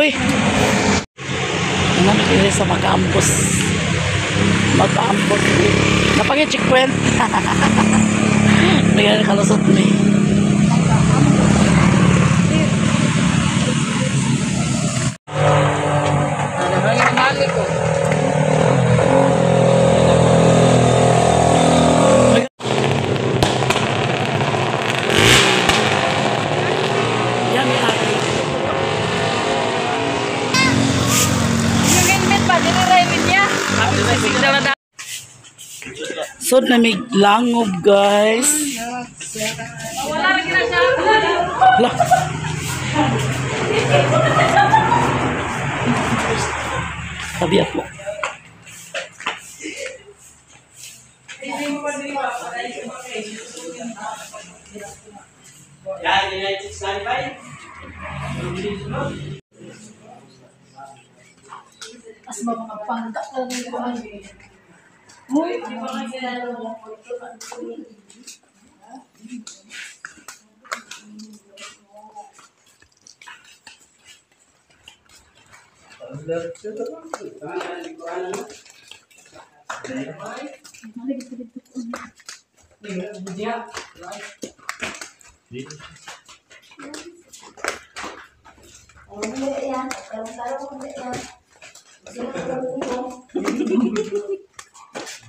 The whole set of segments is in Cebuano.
Uy. Ano diri sa Makaambos. Makaambos. Napangit checkpoint. May kalusot ni. So na may langob, guys. Lah. Sabi ako. As mga pangga ka lang. Uy, di ba nga sila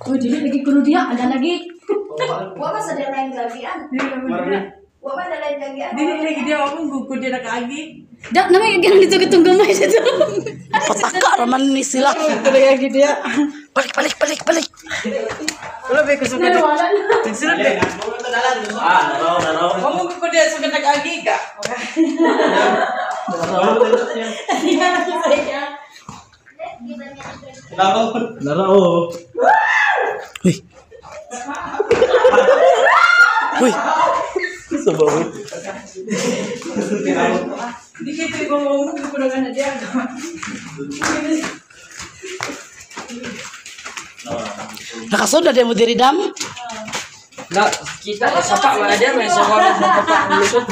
Uy, dili lagi kuno diha, ala lagi. Wa man sa dalayan gagian. Wa man dalayan gagian. Dili lagi diha akong gugod diha nakaagi. Da, namay ganan dito kitong gamay sa to. Pataka raman ni sila. Talaga gid diha. Balik, balik, balik, balik. Wala ba ko sugad. Tigsunod ba? Ah, naraw, naraw. Wa mo gugod diha sugad nag-agi ka. Naraw. Uy. Uy. Sabaw. Di kay tuig mo mo ko na diha. Nakasod na mo diri dam? Na, kita sapa man dia may sa wala ng lusot.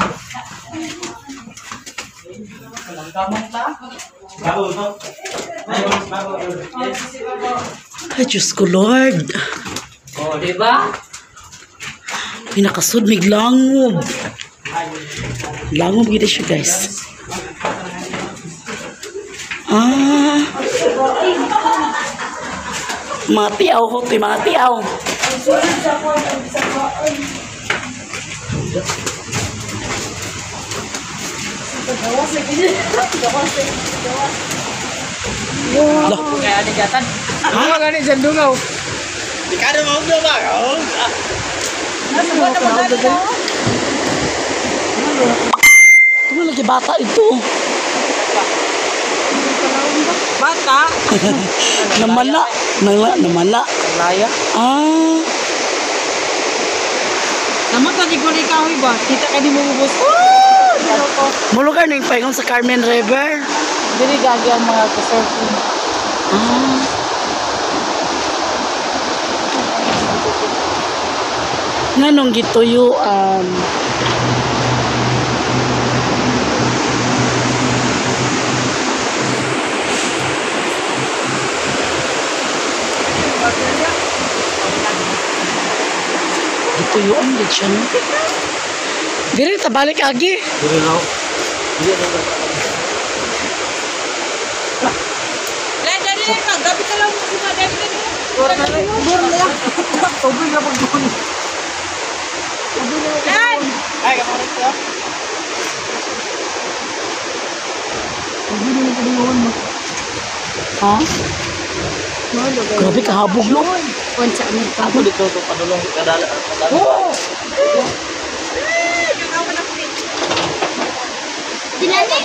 Ay, Diyos ko, Lord. Oh, di ba? Pinakasod mig langob. Langob gid siya, guys. Ah. Mga tiaw ko, mga tiaw. Lah, Kaya ani gatan. ha? Gani dyan dungaw. Ito lagi bata ito. Bata. Namala. Namala. Namala. Laya. Ah. Sama ta di ko ni kahoy ba? Kita ka di mo bubos. Mulugar na yung paingon sa Carmen River. Dili gagi ang mga ka-surfing. Ah. Nganong gituyo gituyuan gid siya, no? Dili ta balik agi. Dili raw. Dili raw. Dali dali pa, gabi ka lang mo sila dali dali. Bor na lang. Tubig na pag Ay, kapalit ko. Ha? Grabe kahabog, no? Unsa man pa. Ako dito to padulong kadala. Oh! Dinani.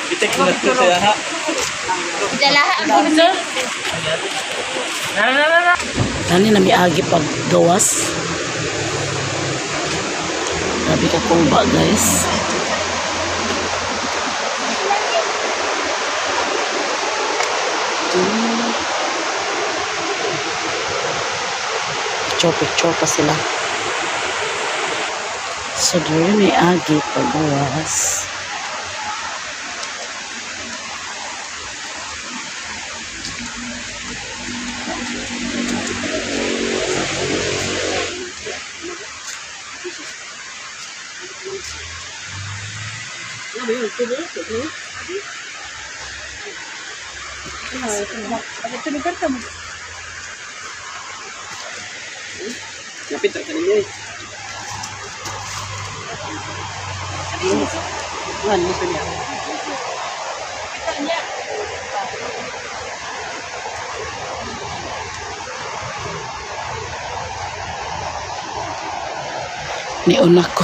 Bitek na to siya ha. Dalaha ang bunso. Na na na na. Tani na miagi pag gawas. Grabe ka kuba, guys. Picture, picture pa sila. So, diri may agi pag gawas. Kapit ra kanina eh. Ano mo niya? Niuna ko.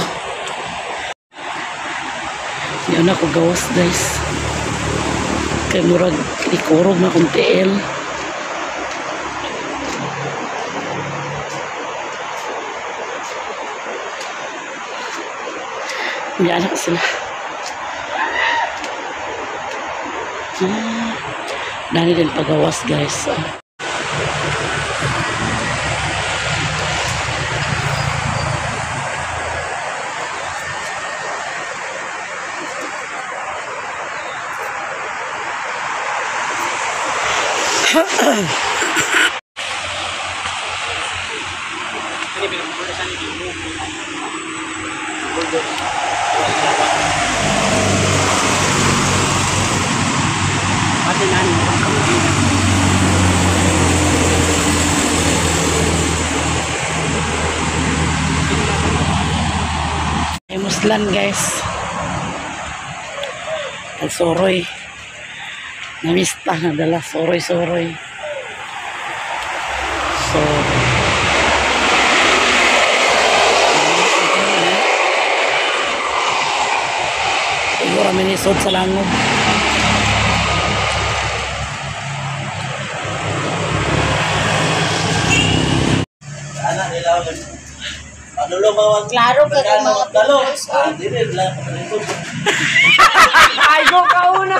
Niuna ko gawas, guys. Kay murag ikurog na kong tiil. Hindi anak sila. Dani din pagawas, guys. Ay muslan, guys. Ang soroy. Namista na dala soroy-soroy. So siguro minisod sa langob. Anak nila padulong mawag. Klaro ka kang mga Dalo. pimples, Ah, dili lang. Ay, go kauna.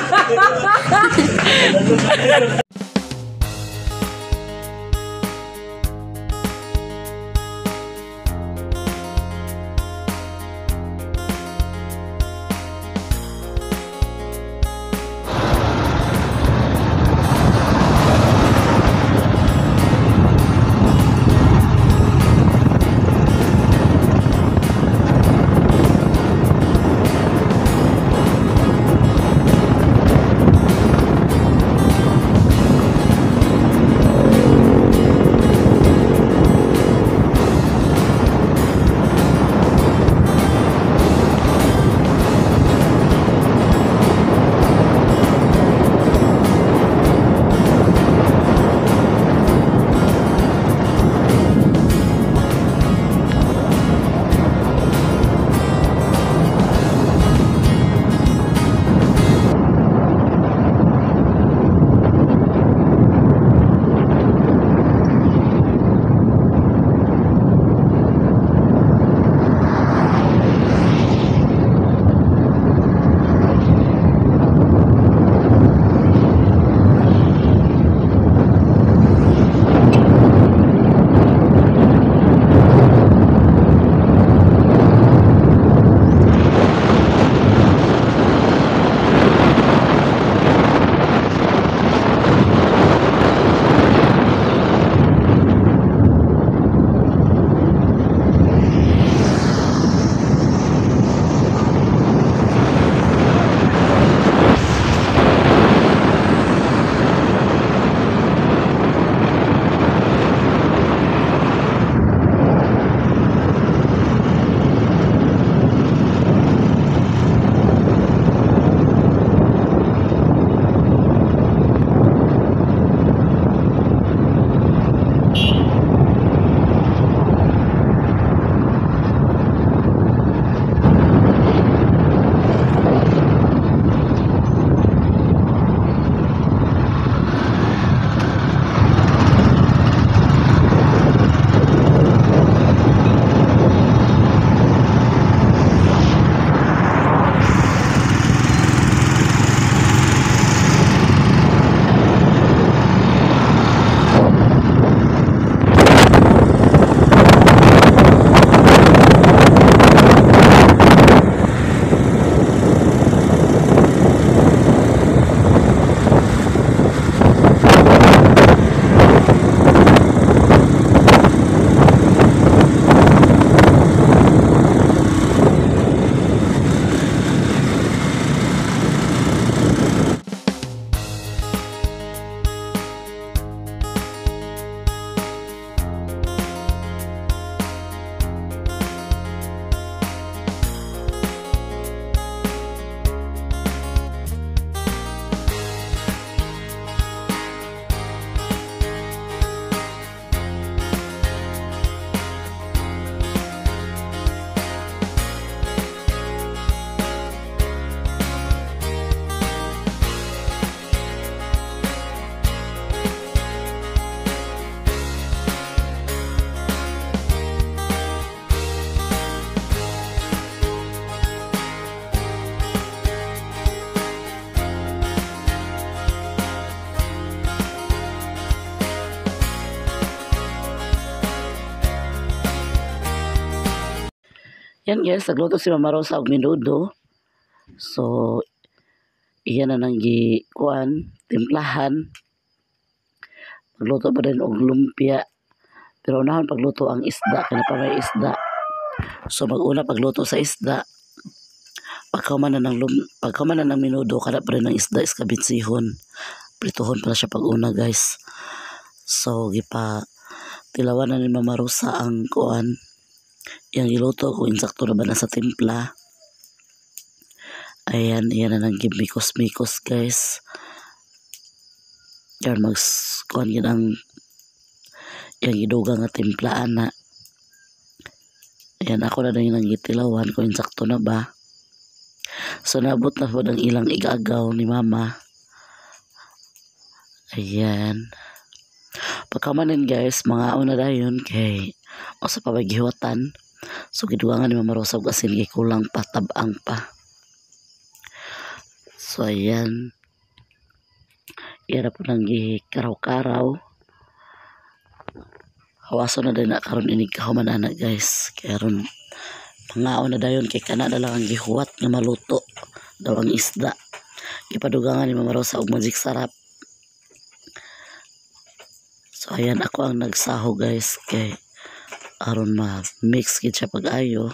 Yan guys, nagluto si Mama Rosa og menudo. So iyan na nang gikuan, timplahan. Pagluto pa din og lumpia. Pero unahon pagluto ang isda, kay naa pa may isda. So mag-una pagluto sa isda. Pagkahuman na ng menudo, kada pa rin ang isda iskabitsihon. Prituhon pala siya pag-una guys. So gipa tilawan na ni Mama Rosa ang kuan. Iyang giluto kung insakto na ba na sa timpla. Ayan, iyan na nang gimikos-mikos guys. Yan mag kuan yun ang iyang gidugang nga timpla ana. Ayan, ako na din ang gitilawan kung insakto na ba. So naabot na po ang ilang igagaw ni Mama. Ayan. Pagkamanin guys, mga una dayon kay o sa pabagihuatan. So gidugangan ni Mama Rosa og asin kay kulang pa, tabang pa. So ayan. Ira po nang gikaraw-karaw. Hawason na din na karon inig kahuman ana guys. Kay aron mangaon na dayon kay kana na lang ang gihuwat nga maluto daw ang isda. Gipadugangan ni Mama Rosa og magic sarap. So ayan, ako ang nagsaho guys kay aron ma-mix gid siya pag-ayo.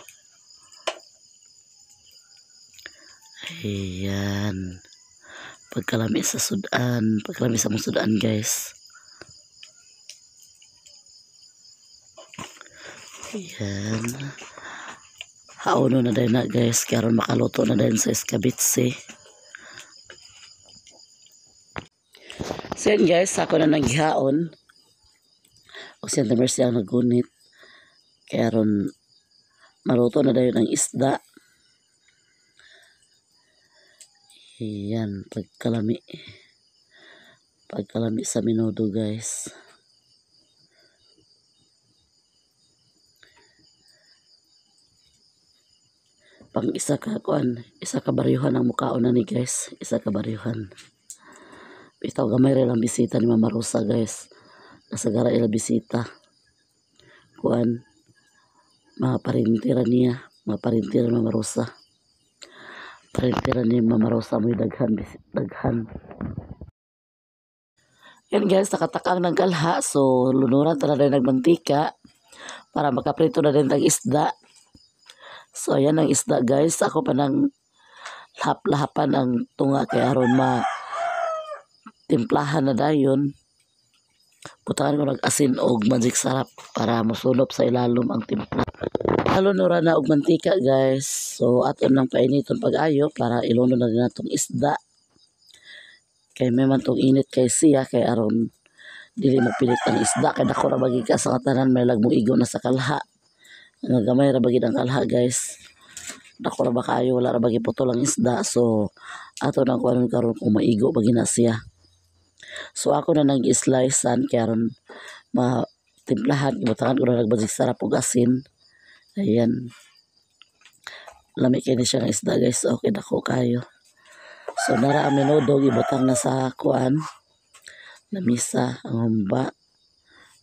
Ayan. Pagkalami sa sudan, pagkalami sa mong sudan guys. Ayan. Hauno na din na guys kay aron makaluto na din sa iskabitsi. So yan guys, ako na naghihaon. O si Auntie Mercy ang nagunit. Kaya aron maluto na dayon ang isda. Ayan, pagkalami. Pagkalami sa menudo guys. Pang isa ka kuan, isa ka baryuhan ang mukaon na ni guys, isa ka baryuhan. Bitaw gamay ra lang bisita ni Mama Rosa guys. Nasagara ila bisita. Kuan, mga parintira niya, mga parintira ni Mama Rosa. Parintira ni Mama Rosa mo'y daghan, daghan. Yan guys, nakatakang ng kalha. So lunuran ta na din nagmantika para makaprito na din tag isda. So ayan ang isda guys. Ako pa nang lahap-lahapan ang tunga kay aron ma timplahan na dayon. Butangan ko nag-asin og magic sarap para mosulop sa ilalom ang timpla. Halunura na og mantika guys. So aton lang painiton pag-ayo para ilunod na din natong isda. Kay may man tong init kay siya kay aron dili mopilit ang isda kay dako ra bagi ka sa katanan may lagmo igo na sa kalha. Nga gamay ra bagi ang kalha guys. Dako ra ba kaayo, wala ra bagi putol ang isda. So ato nang kuanon karon kung maigo bagi na siya. So ako na nang i-slicean kay aron matimplahan, gibutangan ko na nag-magic sarap og asin. Ayan. Lami kini siya nga isda guys. Okay dako kayo. So nara ang menudo gibutang na sa kuan lamisa ang humba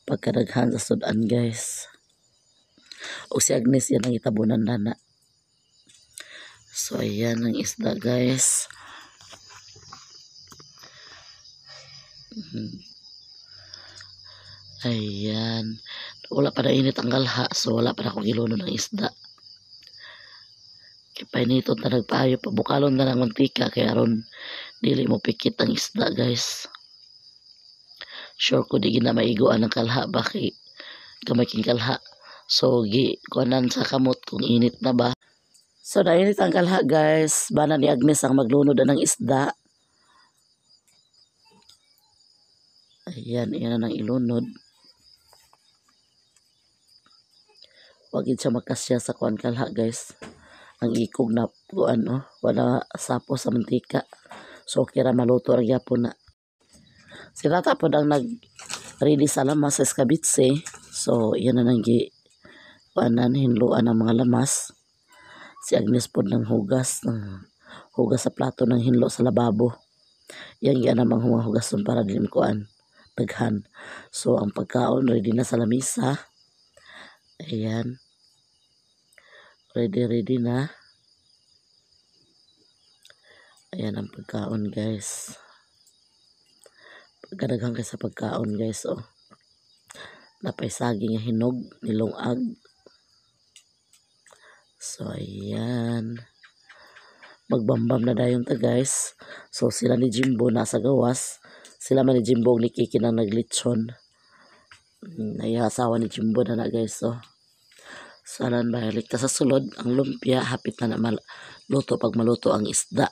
pagkadaghan sa sudan guys. O si Agnes yan ang itabunan nana. So ayan ang isda guys. Ayan. Wala pa na init ang galha. So wala pa na akong gilunod ng isda. Kaya painiton na nagpayo. Pabukalon na ng mantika. Kaya aron dili mo pikit ang isda guys. Sure ko di gina maiguan ang kalha. Baki gamay king kalha. So gi kuanan sa kamot kung init na ba. So nainit ang kalha guys. Bana ni Agnes ang maglunod ng isda. Ayan, iyan na ng ilunod. Wag gid siya makasya sa kuan kalha guys. Ang ikog na kuan oh, wala sapo sa mantika. So okay ra maluto ra gyapon na. Si tata pod ang nag ready sa lamas sa eskabitse. So iyan na nang gi kuanan hinluan ang mga lamas. Si Agnes pod nang hugas, nang hugas sa plato ng hinlo sa lababo. Yan gyud namang hugason para dili kuan daghan. So ang pagkaon ready na sa lamisa. Ayan. Ready ready na. Ayan ang pagkaon guys. Pagkadaghan kay sa pagkaon guys oh. Napay saging nga hinog nilungag. So ayan. Magbambam na dayon ta guys. So sila ni Jimbo nasa gawas. Sila man ni Jimbo ug ni Kiki nang naglitson. Ay asawa ni Jimbo na na guys oh. So alan balik ta sa sulod ang lumpia hapit na na maluto pag maluto ang isda.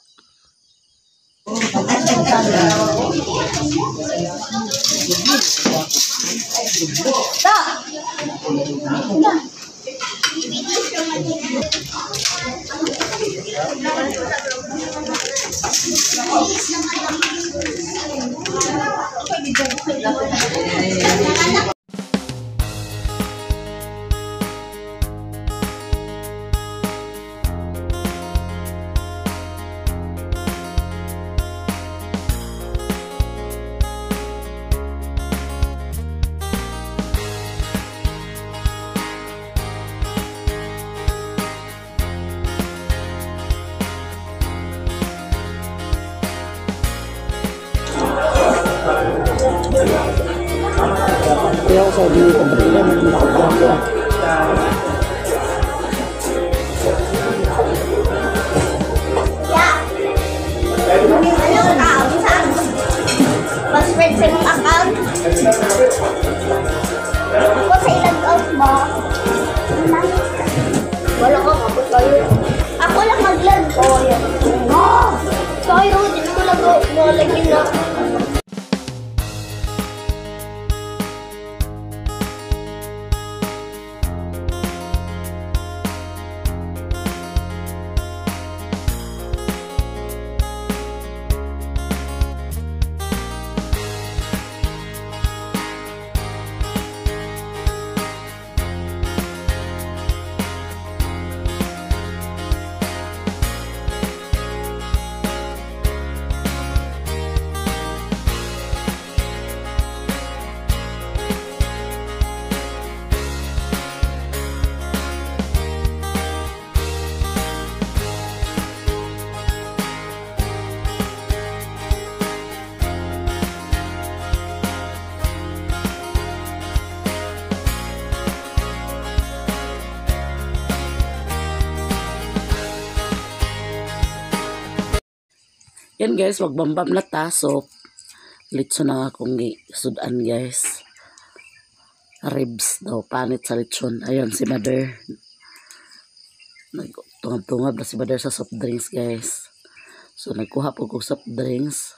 Kaya sa di pambarila man ako. Ano ka? Saan? Password sa imong account? Ako sa ilang account mo? Wala ko, ako tayo. Ako lang mag-log. Oh, yan. Oh! Tayo, di mo lang mo lagi na. Yan guys, magbambam na ta. So, litson na akong sudan guys. Ribs daw, panit sa litson. Ayun, si Mother. Nagtungab-tungab na si Mother sa soft drinks guys. So, nagkuha po kong soft drinks.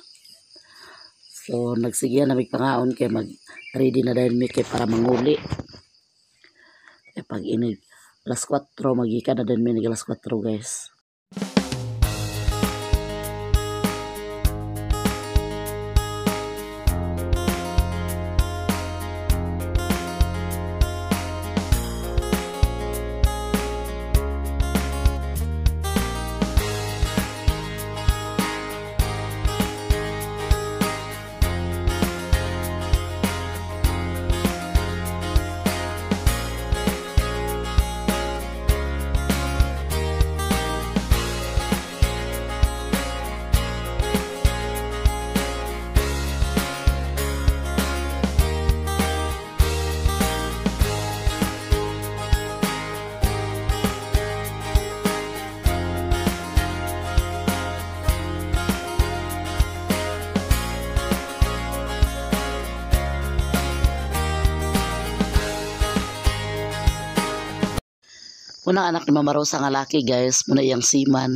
So, nagsigiya na may pangaon kay mag-ready na dahil may kay para manguli. Kaya pag inig, alas 4, magika na din may alas 4 guys. Unang anak ni Mama Rosa nga laki guys, muna iyang seaman.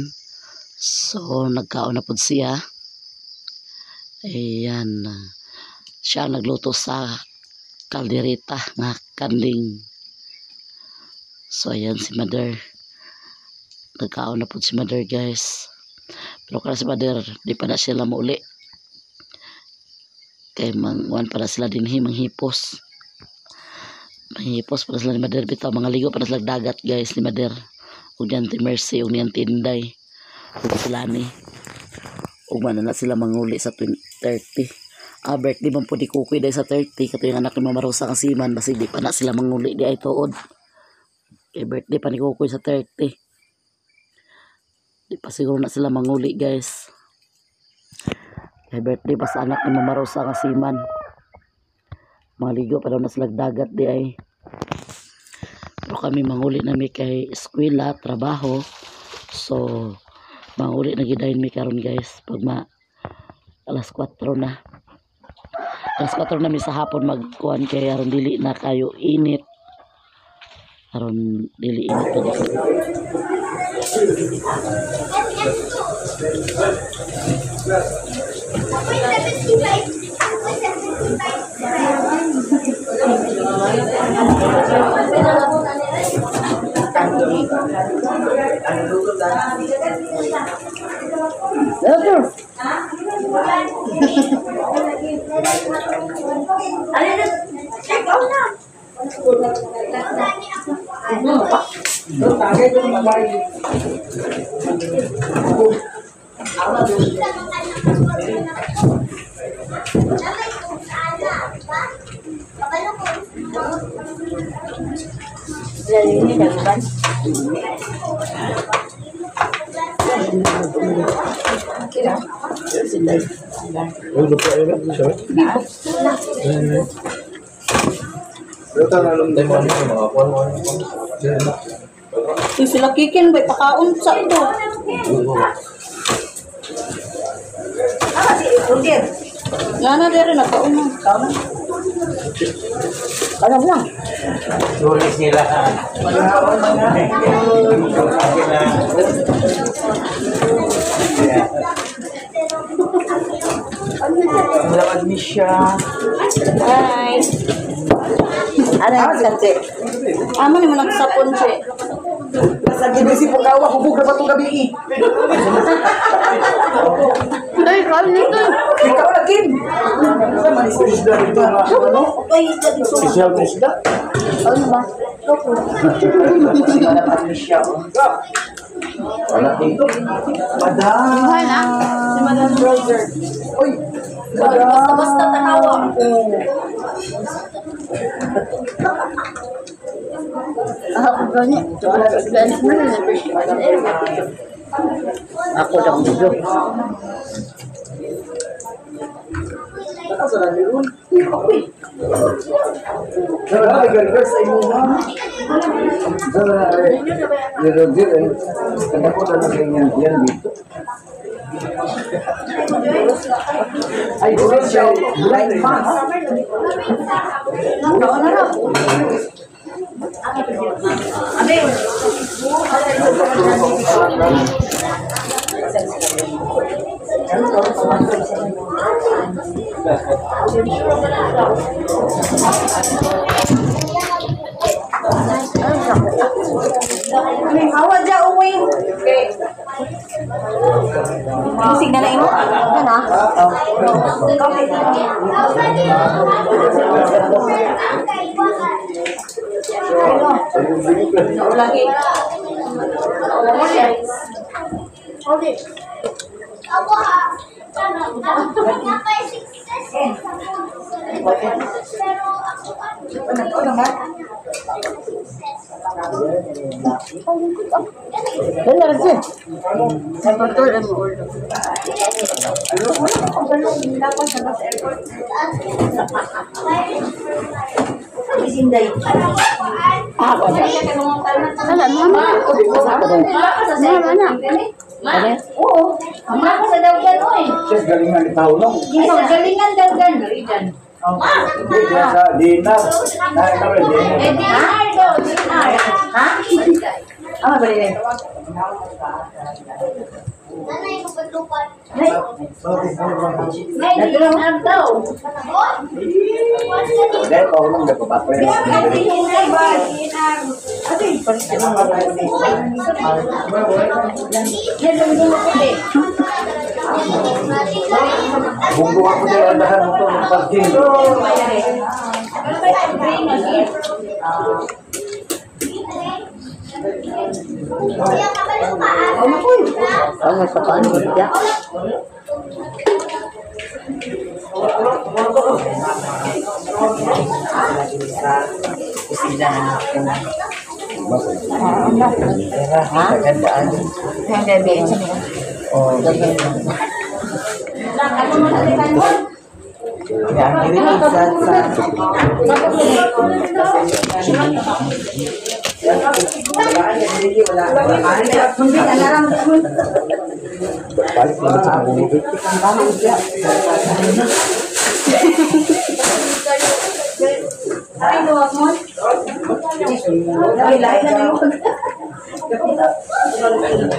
So nagkaon na pud siya. Ayan. Siya ang nagluto sa kaldereta nga kanding. So ayan si Mother. Nagkaon na pud si Mother guys. Pero kaya si Mother, di pa na sila mauli. Kay mangwan pa na sila dinhi manghipos. Manghipos para sila ni Mother bitaw, mga ligo para sila dagat guys ni Mother. Ug ni Auntie Mercy ug ni Auntie Inday. Ug sila ni. Ug man na sila manguli sa 30. Ah, birthday man po di Kukoy dahil sa 30 kato yung anak ni Mama Rosa kasi man basig di pa na sila manguli di ay tuod. Kay birthday pa ni Kukoy sa 30. Di pa siguro na sila manguli guys. Kay birthday pa sa anak ni Mama Rosa nga siman. Maligo pa daw na sila dagat di ay. Pero kami manguli na mi kay eskwela, trabaho. So manguli na gidayon mi karon guys pag ma alas 4 na. Alas 4 na mi sa hapon magkuan kay aron dili na kayo init. Aron dili init pa dito. Sila kikin ba pakaon sa ito. Nana dere nagkaon na. Ano lang? Sorry sila. Malakad ni siya. Hi. Ano ang sante? Amo ni mo nagsapon che. Nasa gibisi po kawa, hubog na ba itong gabi eh? Ay, kami nito. Ikaw na, Kim! Sama ni Isda dito. Ano? Special na isda. Ano ba? Malakad ni siya. Wala dito. Madam! Si Madam Browser. Uy! Madam! Basta-basta tanawa. Ako lang dito. Ay, siya, blind man. Awa dya uwi. Isig na na imo. Ano na? Lagi. Ako ha. Nakay success. Pero ako Wala rin siya. Wala, mama. Mama na. Ano? Oo. Ama ko sa dawgan oy. Siya galingan ni Paolo. Ay, sa galingan dawgan. Hindi, siya sa Dinar. Nakita ko yung Dinar. Eh, dinar daw, dinar. Ha? Ah, bali rin. Nanay ko paglupan. May dinar daw. Dahil Paolo, nagpapapay. Yan ang gulo ko eh. Bunggo ako dahil andahan mo ito ng parking. Ang sapaan mo siya.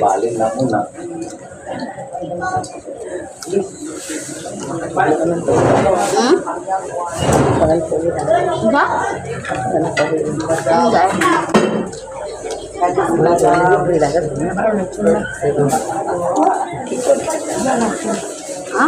Balin na muna. Ba? Ha?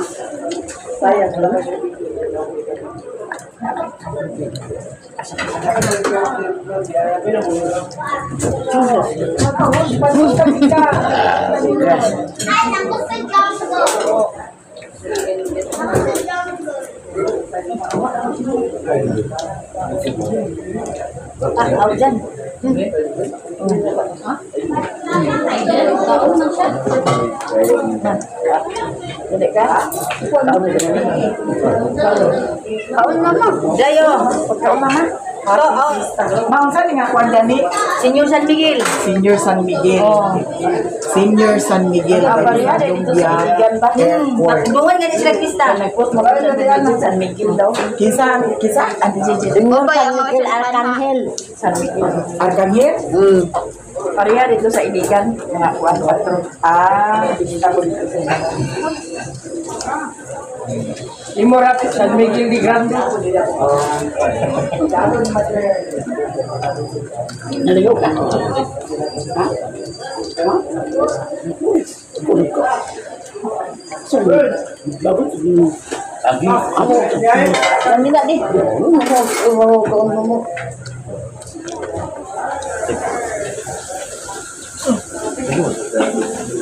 Dayo, pagkaon mama. Maunsa ni nga kuan gani? Senior San Miguel. Senior San Miguel. Senior San Miguel. Airport. Bungan gani sila pista. San Miguel daw. Kinsa kinsa? Senior San Miguel Arcangel. San Miguel. Arcangel? Pareha dito sa Iligan, mga kuan patro. Ah, bisita ko dito sa Imo rapid San Miguel de Grande. Naligo ka. Ha? Agi. Kami na di.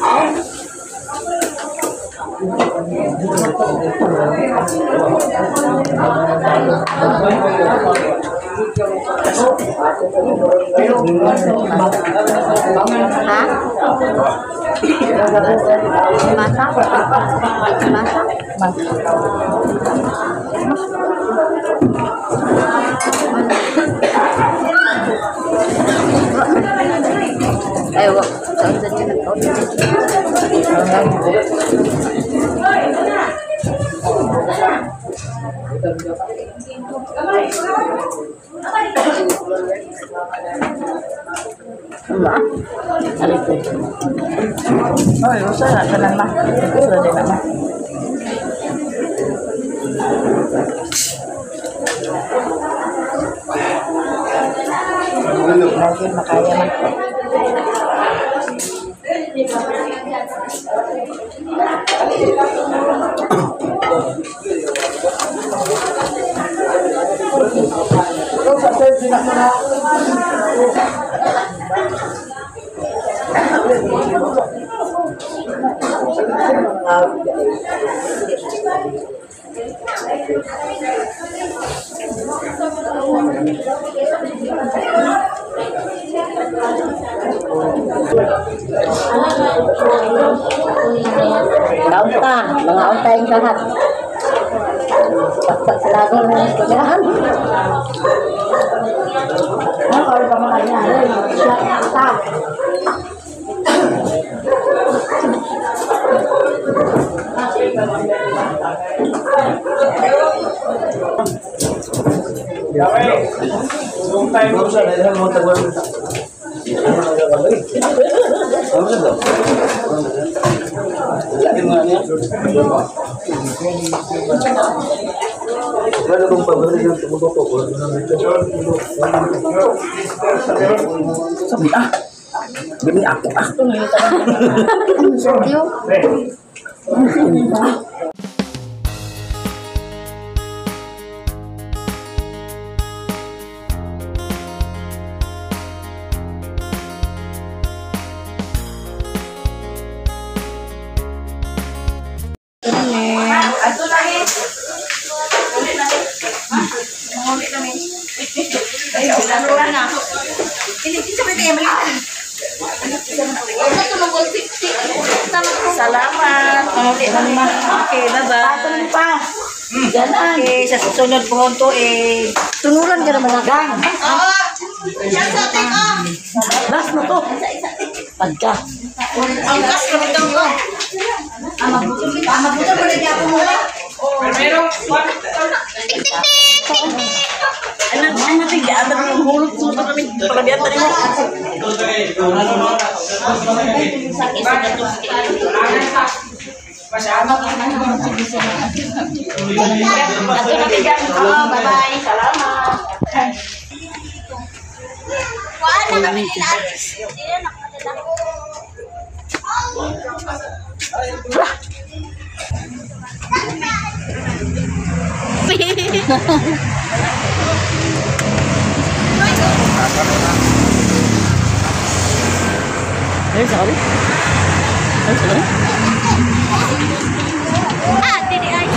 Ha? Masa? Masa? Ay, wag. Saan saan niya nagkaon? Oy, usa na tanan ma. Usa din na ma. Lagi makaya man. Kaunta, mga unta yung lahat. Pakpak sa lago ng pagkahan. Sabi ah. Gani ako ah. Ini Salamat. Okay, bye-bye. Pa. Okay, sa susunod po to eh. Tunuran ka naman gang. Last na to. Pagka. Angkas kami daw ko. Mabuto mo na niya ako muna. Pero, Ano tigyan ang hulog suto kami. Palabiat na nimo. Bye-bye. Salamat. Wala na kami nila. Hindi na nakadala. Ayun sa kali. Ayun sa kali. Ah, dili ay.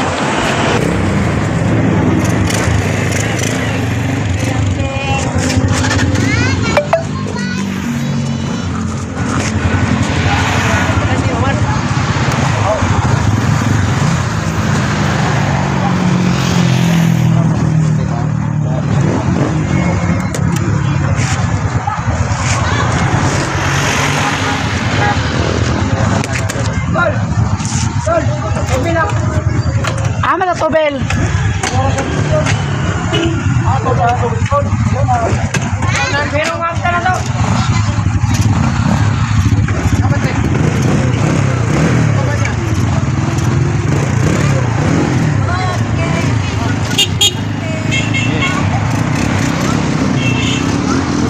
Ama na to, Bel.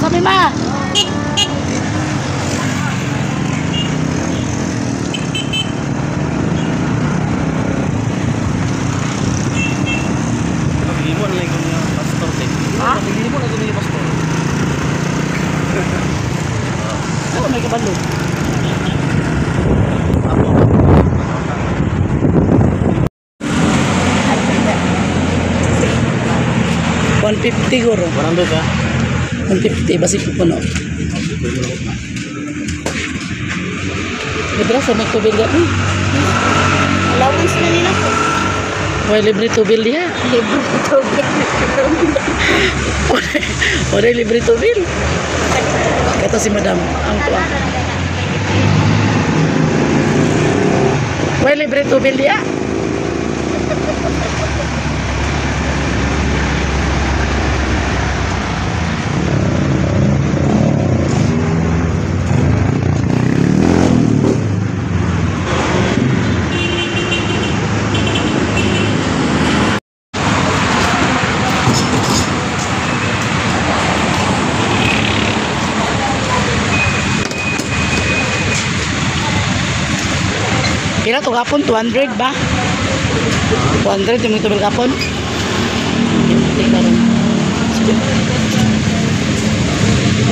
Sabi ma. Pag-imo na lang yung pastor. Ha? Pag-imo na lang yung pastor. Oo, may kabalo. Apo. $150 guro. 100 ha? 150 basi puno. Libre sa may tubil ya. Allowance na nila po. May libre tubil diha. Libre tubig. Wala libre tubil. Kato si madam. Ang kuha. May libre tubil diha. Pila to gapon? 200 ba? 200 yung tubil gapon? Hindi karon. Sige.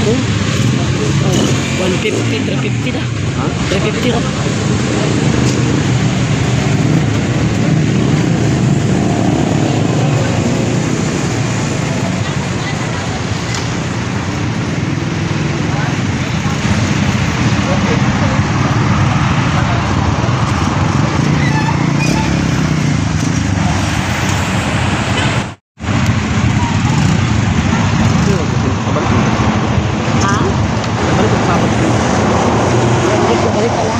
Oh. 150, 350 na. 350 ka. Ha? Balik, balik pala.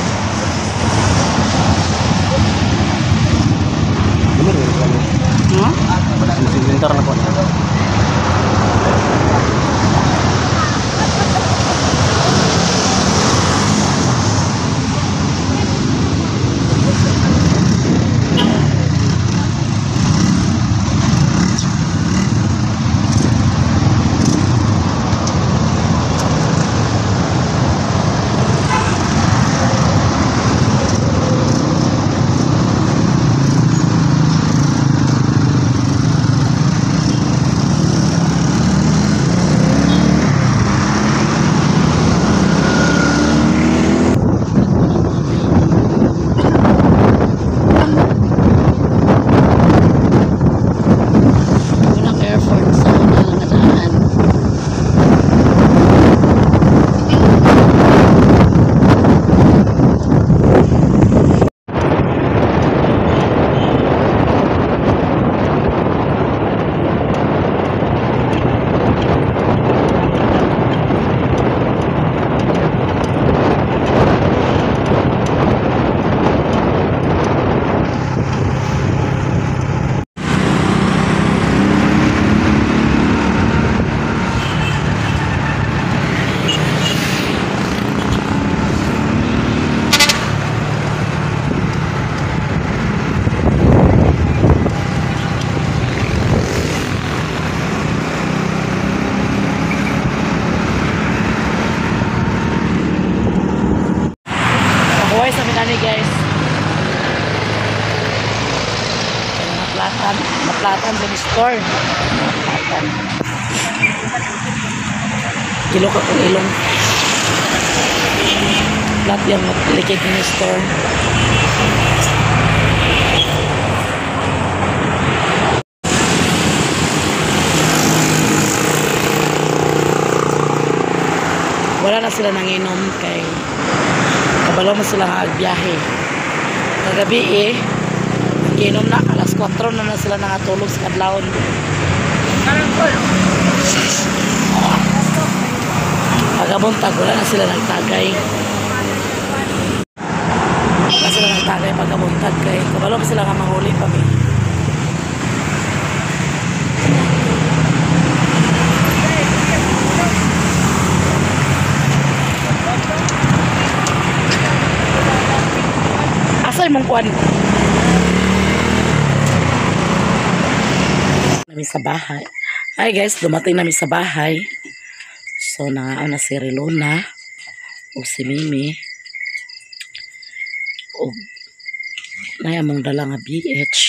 Naplatan, naplatan sa store. Naplatan. Kilo ka kong ilong. Plat yung likid ni store. Wala na sila nanginom kay kabalo man sila nga agbiyahe. Kagabi eh, ginom na alas 4 na na sila nangatulog sa kadlawon. Pagabuntag wala na sila nagtagay. Wala sila nagtagay pagabuntag kay kabalo man sila nga manghuli pa mi. Asay mong kuan? Nami sa bahay. Hi guys, dumating nami sa bahay. So nangaon na si Relona o si Mimi. O nay among dala nga BH.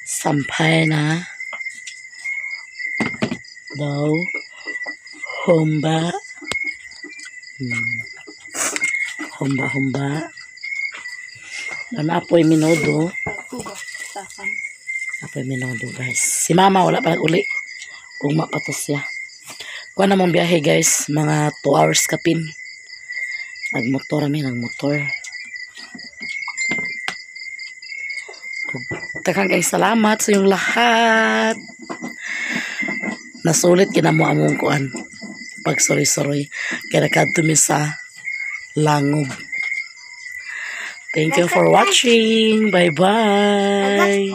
Sampay na daw humba. Humba humba. Apoy minodo. Apoy minodo guys. Si mama wala pa nag-uli. Ugma pa to siya. Kuha na mong biyahe guys. Mga 2 hours kapin. Nagmotor kami. Nagmotor. Taghang guys, salamat sa iyong lahat. Nasulit kinamo among kuan. Pagsuroy-suroy. Kaya nakadto mi sa Langob. Thank you for watching. Bye-bye.